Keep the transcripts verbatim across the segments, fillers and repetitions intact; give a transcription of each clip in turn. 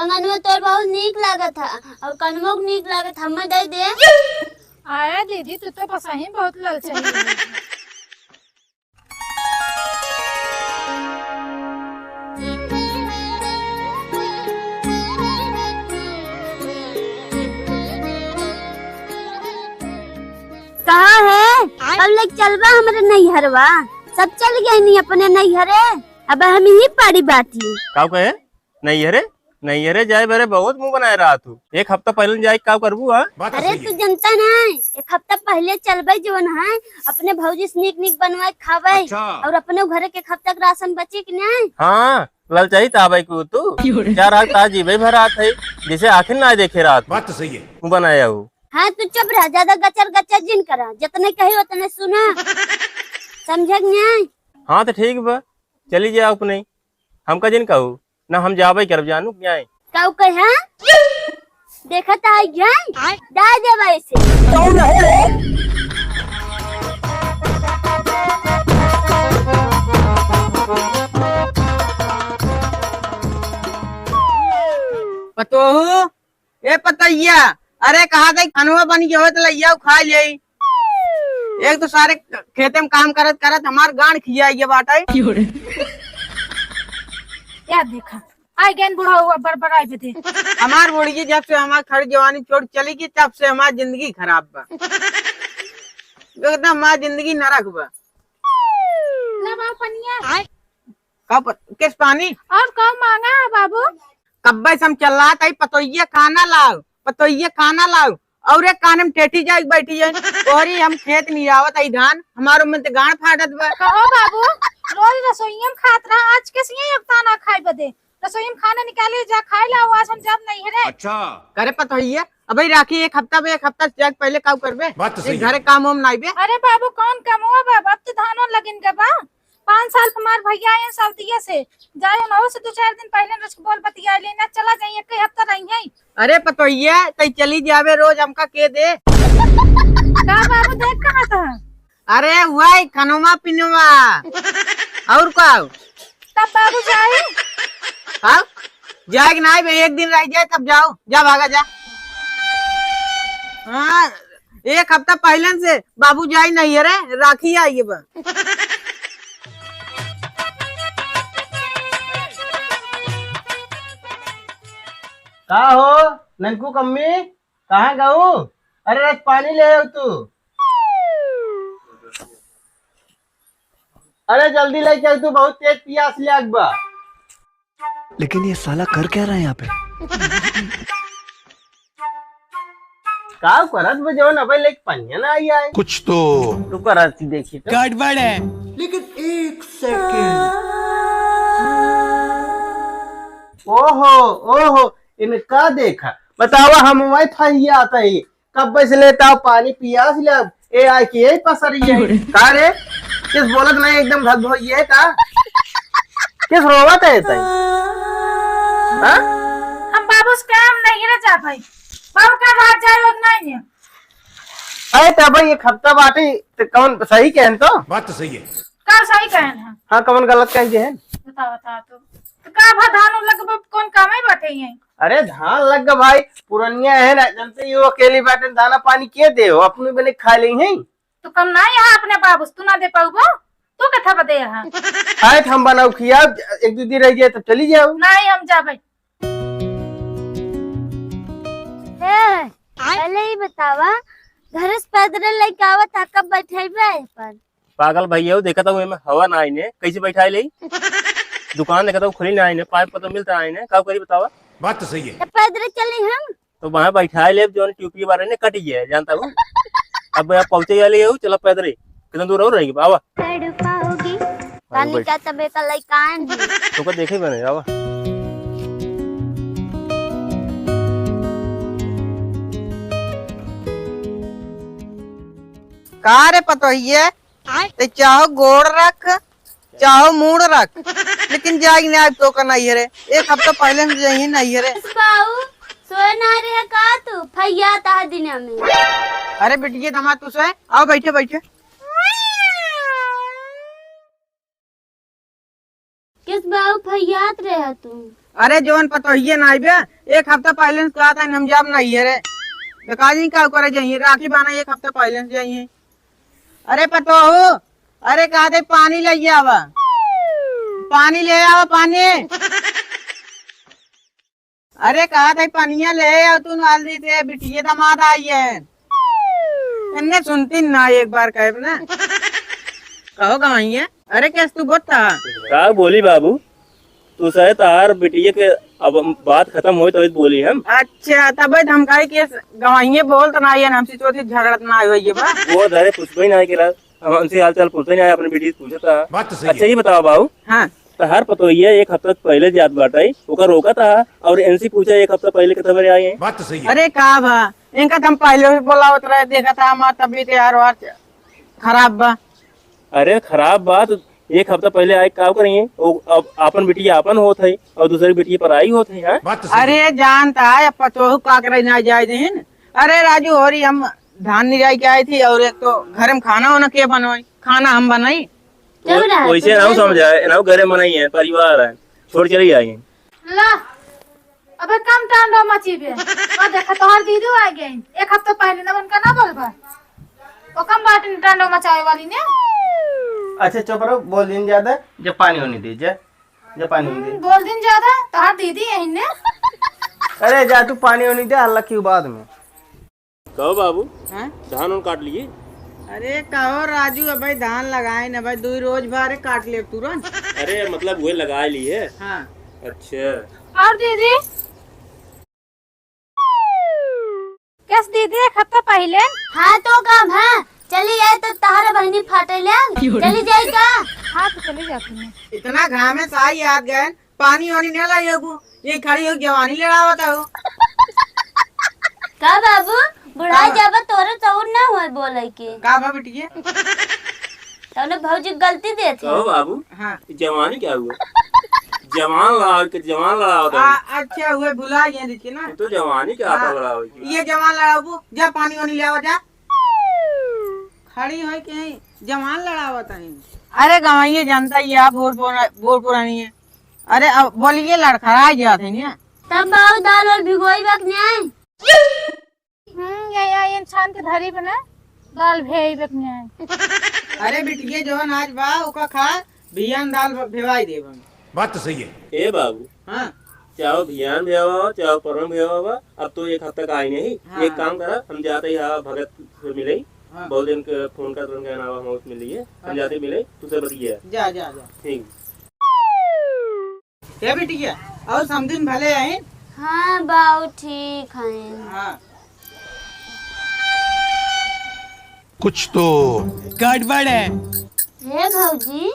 कंगनवा तोर बहुत नीक लागत है, और कनवो के नीक लागत, हमें दे दे। आया दीदी, तू तो बस ही बहुत ललचाई है। कहाँ है? आय। कब ले चलबा हमरे नैहरवा? सब चल गए नी अपने नैहरे, अब हम ही पड़ी बाटी। का कहे? नैहरे, नैहरे जाए बरे बहुत मुंह बनाए रहा तू। एक हफ्ता पहले जाए का करबू, हाँ? बात तो अरे सही तू है। जनता ना, एक हफ्ता पहले चलबे जवन है, अपने भौजी से नीक नीक बनवाए खावे अच्छा। और अपने घर के एक हफ्ता के राशन बची कि नहीं? हाँ, ललचाई त आवे को तू। क्यों रे? चार आग ता जीवे भर आत है, जैसे आखिर ना देखे रात। बात तो सही है। मुंह बनाया हो। हाँ, तू चुप रह, ज्यादा गचर गचर जिन करा, जितने कही उतने सुना। समझे कि नहीं? हाँ, तो ठीक बा, चली जाओ अपने, हमका जिन कहू, ना हम जाबे करब, जानू कि नहीं? काऊ कहे, हाँ? देखत आई जाए, डाल देबा ऐसे। कौन है? पतोहू, ए पतैया, अरे कहा था खनवा बन गया हो तो लइया खा ले। एक तो सारे खेते में काम करत करत हमार गांड खिया ये बाटे। या देखा, आई गैन बुढ़ा हुआ बड़बड़ाई बदे। हमार बुढ़िया जब से हमार खड़ी जवानी छोड़ चली गई, तब से हमार जिंदगी खराब बा। एकदम हमार जिंदगी नरक बा। ला बाबू पनिया। का प-, किस पानी? और का मांगा है बाबू? कब्बे से हम चिल्लात हई, "पतोहिए खाना लाओ, पतोहिए खाना लाओ।" और एक कान में ठेठी जाए बैठी है। तोहरी हम खेत निरावत हई धान, हमारो मन ते गांड फाटत बा। कहो बाबू, रोज रसोईया में खात रहा, आज कैसे ये ताना खाए बदे? रसोई में खाना निकाले, जा खाए ला, आज हम जाब नैहरे। अच्छा। करे पतोहिए, अबे राखी एक हफ्ता बे, एक हफ्ता से जाके पहले काऊ करबे? बात तो सही है। घरे काम वाम नाई बे। अरे बाबू, कौन काम हुआ बाबू? अब तो धान वान लगिन के बा। पाँच साल हमार भैया आए हैं सऊदिया से, जाए उनहु से दो चार दिन पहले रोज बोल बतिया लेना, चला जाइए, कई हफ्ता रही है। अरे पतोहिए, तई चली जाबे रोज, हमका के दे? का बाबू, देख कहाँ था? अरे वही खनुमा पिनुमा। और का? तब बाबू जाए? हाँ? जाए कि नाई बे, एक दिन रह जाए तब जाओ, जा भागा जा। हाँ, एक हफ्ता पहले से बाबू जाए नहीं है रे, राखी आई बा। का हो ननकू कम्मी, कहाँ गऊ? अरे रस पानी ले आओ तू। अरे जल्दी लेके आओ तू, बहुत तेज पियास लाग बा। लेकिन ये साला कर क्या रहा है यहाँ पे? का करत बा जौन अबे लेके पनिया ना आई आए? कुछ तो तू करत ही देखी तो। गड़बड़ है। लेकिन एक सेकंड। ओहो, ओहो, इनका देखा। बतावा हम वही फंसिया आता ही। कब से लेता हो पानी पियास ले, ए आए कि यही पसरी है। का रे? किस बोलत नहीं एकदम धक धोई है का? किस रोवत है तई? हाँ? हम बाबू से काम नहीं रह जा भाई। बाबू का बात जाए उतना ही है। अरे तब भाई एक हफ्ता बाटी तो कौन सही कहन तो? बात तो सही है। का सही कहन है? हाँ, कौन गलत कह जे है? बता, बता तो। तो का भा धान उन लग कौन काम ही बैठे हैं? अरे धान लग गा भाई, पुरनिया है ना, जनते ही वो अकेली बाटे, दाना पानी के दे हो, अपने बने खा ले हैं। तो कम ना यहाँ अपने बाबू से, तू ना दे पाऊबो, तू कथा बदे यहाँ। आए हम बनाओ खिया, एक दो दिन रह जाए तब चली जाओ। नहीं, हम जाबे। हे, पहले ही बतावा, घर से पैदल लेके आवा था, कब बैठेबे पर? पागल भैया, देखत हूँ एमे हवा ना आइने, कैसे बैठाए ले? दुकान देखत हूँ खुली ना आइने, पाइप पता मिलता आइने, का करी बतावा? बात तो सही है। तो पैदल चली हम। तो वहाँ बैठाए ले, जौन ट्यूब के बारे में कट गया है, जानता हूँ। अब आप पहुँचे वाले हो, चला पैदल ही। कितना दूर और रहेगी, आवा। तड़ पाओगी। आवा तानी बैठ। का तबे का लइकान है। तो का देखे बने, आवा। का रे पतोहिए, आय। ते चाहो गोड़ रख, चाहो मूड़ रख, लेकिन जाई ना तो का नहीं रे। एक हफ्ता पहले से जाई नहीं रे। बाऊ, सोए ना रहे का तू? फैया ता दिन में। अरे बिटिया, दमा तू सोए, आओ बैठे, बैठे। किस बाऊ फैयात रहे तू? अरे जवन पतोहिए ना आइबे, एक हफ्ता पहिले से कहत हन हम जाब नइहरे। तो का जी का करे जाइए, राखी बान्हे एक हफ्ता पहिले से जाइए। अरे पतोहू, अरे कहत है पानी ले आवा, पानी ले आवा, पानी। अरे कहत है पनिया ले आवा तू, नाल दी ते बिटिये दामाद आई है। इन्ने सुनती ना, एक बार कहब ना। कहो गवाइए। अरे कैस तू बोलता? का बोली बाबू, तू सहे तहार बिटिये के अब बात खतम होई तो बोली हम। अच्छा, तबे धमकाई के गवाइए बोलत ना आइए, हमसे तो झगड़त ना आइए बा। वो धरे पूछबे ना के हम, हमसे हाल चाल पूछते नहीं, अपने बिटिये से पूछता। बात तो सही अच्छा, है। ये बताओ बाबू, हाँ। तहार पतोहिया एक हफ्ता पहिले जात बाटे, ओकर रोका था और इनसे पूछा एक हफ्ता पहिले कितना बजे आई है? बात तो सही है। अरे का बा, इनका तो हम पहिले से बोलावत रहे, देखा था हमार तबीयत यार वार खराब बा। अरे खराब बा तो एक हफ्ता पहिले आए का करिए? ओ, अब आपन बिटिया आपन होत है और दूसरे बिटिया पराई होत है, हाँ? बात तो सही है। अरे जानता है, अब पतोहू का करे ना जाए देहिन। अरे राजू होरी, हम धान निराई के आई थी और एक तो घर में खाना वाना के बनवाई, खाना हम बनाई। चल रहा है, वैसे तू ना चल। समझा है, ना घरे में नहीं है, परिवार है, छोड़ चली आई। ला, अबे कम टांडो मचीबे। और देखा तोहर दीदी आ गई, एक हफ्ता पहिले ना उनका ना बोलबा। वो कम बात टांडो मचावे वाली ने। अच्छा चुप रहो, बोल दिन ज्यादा, जब पानी होने दे, जा, जब पानी होने दे। हम्म, बोल दिन ज्यादा, तोहर दीदी यही ने। अरे जा तू पानी होने दे, हल्ला क्यों बाद में। कहो बाबू, हाँ? धान उन काट लिए? अरे कहो राजू, अब भाई धान लगाए न भाई, दो रोज भरे काट ले तुरंत। अरे मतलब वही लगा लिए। हाँ। अच्छा। और दीदी? कैस दीदी, एक हफ्ता पहिले? हाँ तो का भा, चली जाए तो तहरा बहिनी फाटे ले, चली जाए का? हाँ तो चली जाती हूँ। इतना घामे से आई याद गए, पानी वानी न लाइयो गु, ये खड़ी हो जवानी लड़ावत हो। का बाबू, बुढ़ा का बा? जाबा तोरे सऊर ना होए बोले के। का बा बिटिया? तौने भौजी गलती देत है। कहो बाबू, हाँ। जवानी क्या हुआ? जवान लड़ाओ के जवान लड़ाओ तो। आ, अच्छा हुए भुला गए देखिए ना। तो जवानी क्या हाँ। आता लड़ाओ की? ये जवान लड़ाबू, जा पानी वानी ले आवा जा। खड़ी होई के जवान लड़ावत है। अरे गवाइए जानता ही है, बूढ़ पुरा-, बूढ़ पुरानी है। अरे अब बोलिए, लड़खड़ा जात है ना। तब बाबू दाल वाल भिगोई बक नहीं? हम्म, ये, ये, ये छान के धरी बना, दाल भेई बक नहीं। अरे बिटिया, जवन आज बा, ओका खा, बिहान दाल भ-, भेवाई देब हम। बात तो सही है। ए बाबू, हाँ। चाहो बिहान भेवा हो, चाहो परम भेवा हो, अब तो एक हफ्ता का आई नहीं। हाँ। एक काम करा, हम जाते ही हाँ भगत से मिले, हाँ। बहुत दिन के फोन का तुरंत कहना हम उसमें लिए, हम अच्छा। जाते मिले, तुझसे बतिया। जा, जा, जा। ठीक। क्या बिटिया, और समधिन भले हैं? हाँ बाऊ, ठीक हैं। हाँ। कुछ तो गड़बड़ है। हे भौजी,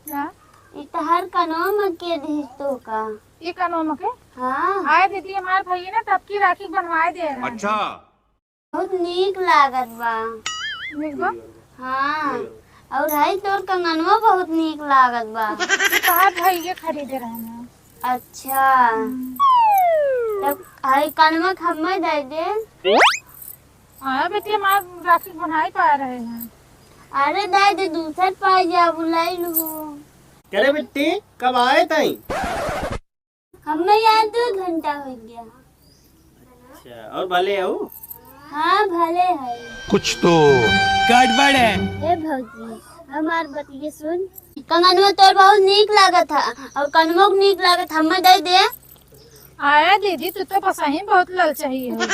का? ई तहार कनवा में के दिहिस तो का? ई कनवा में के? हाँ। आए दीदी, हमार भैया ना तब की राखी बनवाए दे रहे हैं। अच्छा। बहुत नीक लागत बा। नीक बा? हाँ, और हई तोर कंगनवा बहुत नीक लागत बा। ई तहार भैया खरीदे रहे हैं। अच्छा। हम्म। तब हई कनवा के हमें दे दे। हाँ बेटी, हमार राखी बनाई पा रहे हैं। अरे दे दे, दूसर पाई जा, बुलाई लू। करे बिट्टी, कब आए तई? हमें यहाँ दो घंटा हो गया। अच्छा, और भले हो? हाँ, भले है। कुछ तो गड़बड़ है। ए भौजी, हमार बतिये सुन। कंगनवा तोर बहुत नीक लागत है, और कनवो के नीक लागत, हमें दे दे। आया दीदी, तू तो बसही बहुत ललचाही हो।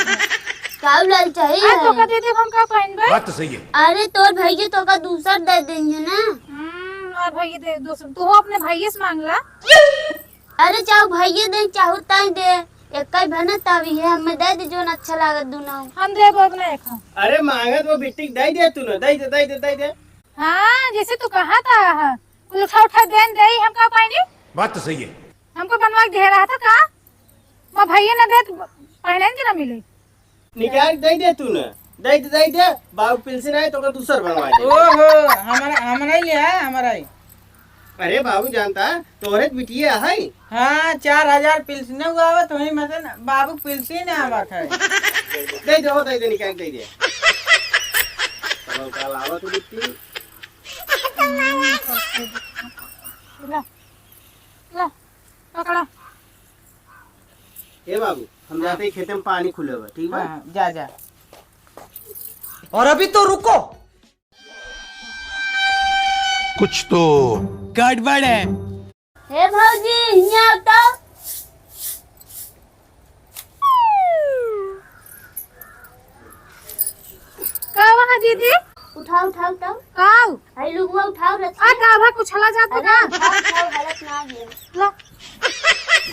काऊ ललचाही अरे, है? तोका दे दे, हम का पहनबे? बात तो सही है। अरे, तोर भैया तोका दूसर दे देंगे ना। हम्म, और भैया दे दूसर, तू अपने भैया से मांग ला। अरे, चाहो भैया दे, चाहो ताई दे, एक ही भनत आवी है, हमें दे दे, जोन अच्छा लागत दोनों। हम दे दो अपने एक। अरे, मांगत वो बिट्टी दे दे तू ना, दे दे, दे दे, दे दे। हाँ, जैसे तू कहा था, कुल उठा उठा देन दे, हम का पाएंगे? बात तो सही है। हमको बनवा के दे रहा था का? मैं भैया ना दे, तो पहले के ना मिले। निकाल दे दे तू ना। दे दे, दे दे। बाबू पेंशन आए तो ओकर दूसर बनवा दे। ओहो, हमरा, हमरा ही लिया है, हमरा ही। अरे बाबू जानता, तोहरे तो बिटिया है। हाँ, चार हजार पेंशन हुआ हुआ, तो वही मतलब बाबू पेंशन आवत है। दे दे, हो दे दे, निकाल दे दे। कल काल आवत हो बिट्टी। ला, ला, पकड़ा। ए बाबू, हम जाते ही खेते में पानी खुले बा, ठीक बा? हाँ, जा, जा। और अभी तो रुको। कुछ तो गड़बड़ है। हे भौजी, हियाँ आव तो। का बा दीदी? उठाव, उठाव, उठाव। का? हाय लुगवा उठाव, रख। आ, का बा, कुछ हला जात बा अरे, का? उठाव, उठाव, हलत ना है। ला।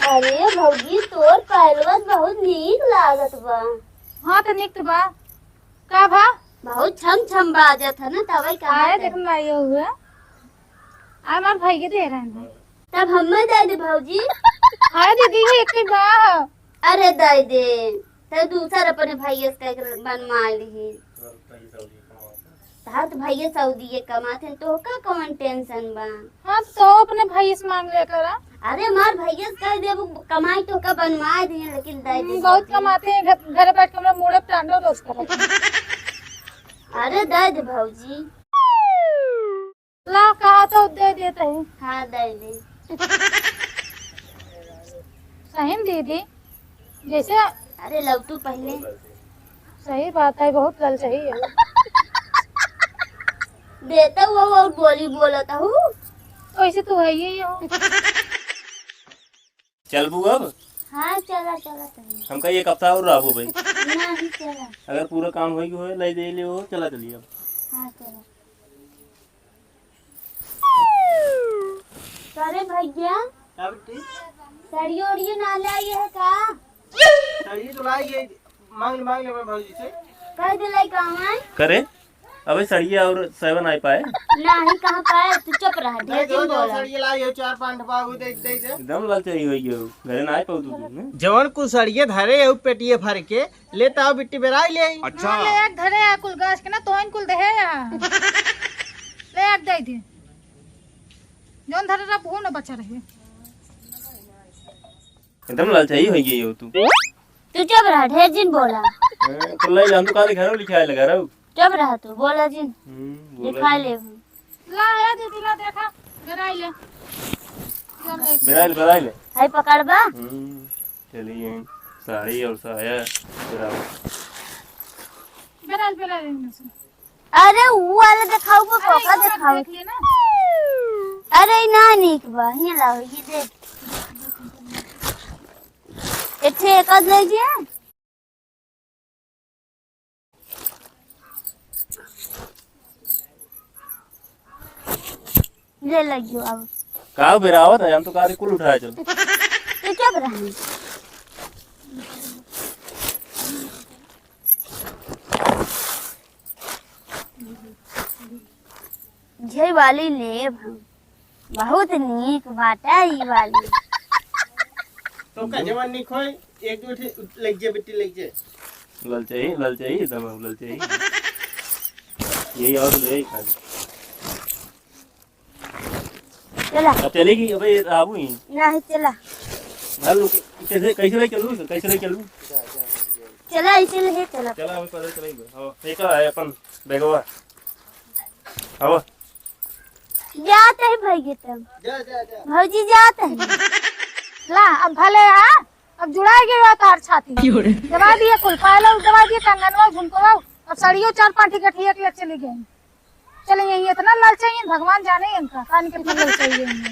अरे भौजी, तोर पैरवा बहुत नीक लागत बा। हाँ, तो नीक तो बा। का भा? बहुत छम छम बाजत है ना, तबई कहा आए था। देख ना ये हुए। आ हमार भाई के दे रहे हैं। तब हमें दे दे भौजी। आए दीदी, ये एक ही बा। अरे दे दे, तब दूसर अपने भाई से कह के बनवा ली। तहार तो भैया सऊदी ये कमात है, तो का कौन टेंशन बा? हाँ, तो अपने भाई से मांग लिया करा। अरे, मार भैया से कह देबू, कमाई तो का बनवा दिए, लेकिन दे दे हम्म, बहुत भौजी। कमाते हैं, घर, घर बैठ के हमरा मूड़े पे टांडो रोज करत हैं। अरे, दे दे भौजी। ला, कहा तो दे देते हैं। हाँ, दे दे। सही में दीदी, जैसे अरे, लव तू पहले। सही बात है, बहुत ललचाई है। देता हुआ और बोली बोलत हूँ। वैसे तू है ही हो। चलबू अब? हाँ, चला, चला, चला। हमका एक हफ्ता और रहबो भाई। नहीं, चला। अगर पूरा काम होई के होए, लाई दे ले हो, चला चलिए अब। हाँ, चला। अरे भैया, का बेटी? साड़ी ओड़ी ना लाई है का? साड़ी तो लाई है, मांग ले, मांग ले अपने भौजी से। कह दे लाई काम है। करे, अबे सड़िया और सेवन आई पाए। नहीं, कहाँ पाए? तू चुप रह, ढेर नहीं, जिन दो, दो बोला। सड़िया लाई है, चार पांच ठो बाबू दे, दे दे। एकदम ललचाई होई गयो, घरे ना आए पाऊ तू, तू, ने? जवन कुल सड़िया धरे है, उ पेटिया भर के, ले ताओ बिट्टी बेराई ले आई। अच्छा। हाँ, ले एक धरे आ कुल गाछ के ना, तोहन कुल देहे आ। ले एक दे दे। जौन धरे रहा, वो ना बचा रहे। एकदम ललचाई होई गई हो तू। तू चुप रह, ढेर जिन बोला। हाँ, तो ले ला, हम तो काले घरों लिखाए लगा रहा हूँ। चुप रह तू, बोला जिन। हम्म, बोला लिखाए जिन। ले हूँ। ला, ए दीदी, ला देखा, बेराई ले। चल, ले। बेराई ले, बेराई ले। हाय पकड़ बा। हम्म, चलिए, साड़ी और साया, बेराई। बेराई, बेराई, इनमें से। अरे, वो वाला देखाऊ, वो अरे, पोका ये वाला देखाऊ। देख ले ना। अरे, ई ना नीक बा, ये लाओ, ये देख। एक ठे एक आध ले जे। ले लगियो अब। का बेरावत है, हम तो कारी कुल उठाए चल। तू चुप रह। झे वाली लेब हम। बहुत नीक बाटे ई वाली। तो का जवन नीक होय, एक दो ठे लग जे, बिट्टी लग जे। ललचाई, ललचाई, एकदम ललचाई। यही और ले खाली। चला। अब चलेगी, अबे, ये आबू ही। नहीं, चला। भाई, लोग, कैसे, कैसे ले चलू, कैसे ले चलू? चला, इसे ले चला। चला, अबे, पैदल चलेंगे। हाँ, ये का है अपन बैगवा? अब जात है भाई, ये तब। जा, जा, जा। भौजी जात है। ला, अब भले, हाँ, अब जुड़ा गया तार छाती। क्यों रे? दबा दिए कुल, पायलो दबा दिए, कंगनवा, झुमकवा, अब साड़ियों चार पांच गठिया के लिए चली गई। चले, यही इतना ललचाइए, भगवान जाने इनका, कान के इतना ललचाइए।